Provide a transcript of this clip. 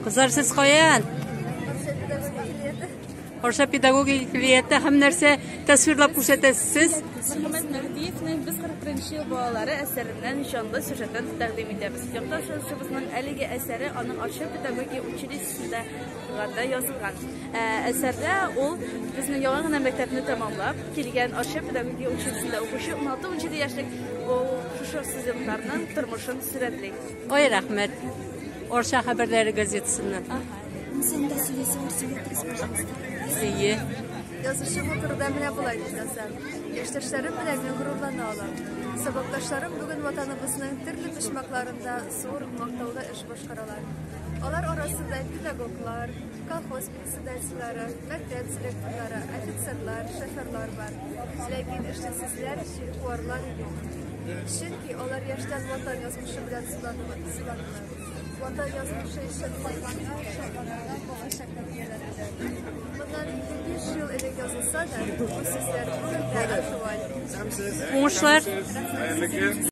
Кызлар, сез каян? Арча педагогик көллияте һәм нәрсә тасвирлап күрсәтәсез сез? Мөхәммәт Мәһдиевнең Без 41 нче ел балалары әсәреннән җанлы сюжетын тәкъдим итәбез. Якташ язучыбызның әлеге әсәре аның Арча педагогия училищесында укыганда язылган. Ә, әсәрдә ул безнең яңа гына мәктәпне тәмамлап килгән Арча педагогия училищесында укучы 16-17 яшьлек ул шушы студентларның тормышын сурәтли. Ой, рәхмәт. Арча хәбәрләре газетасыннан. Син дә сөйләсең, сөйләтегез, пожалуйста. Әйе. Язучы бу турыда менә болай дип яза. Яшьтәшләрем белән мин горурлана алам. Сабакташларым бүген ватаныбызның төрле почмакларында зур, мактаулы эш башкаралар. Алар арасында педагоглар, колхоз председательләре, мәктәп директорлары, офицерлар, шоферлар бар. Ләкин эшсезләр, чиркуарлар юк. Чөнки алар яшьтән ватан язмышы белән суландылар. Ватан язмышы өчен кайгырга, шатланырга балачак тәрбияләнделәр. Моннан 55 ел элек язылса да, бу сүзләр бүген дә актуаль. Уңышлар.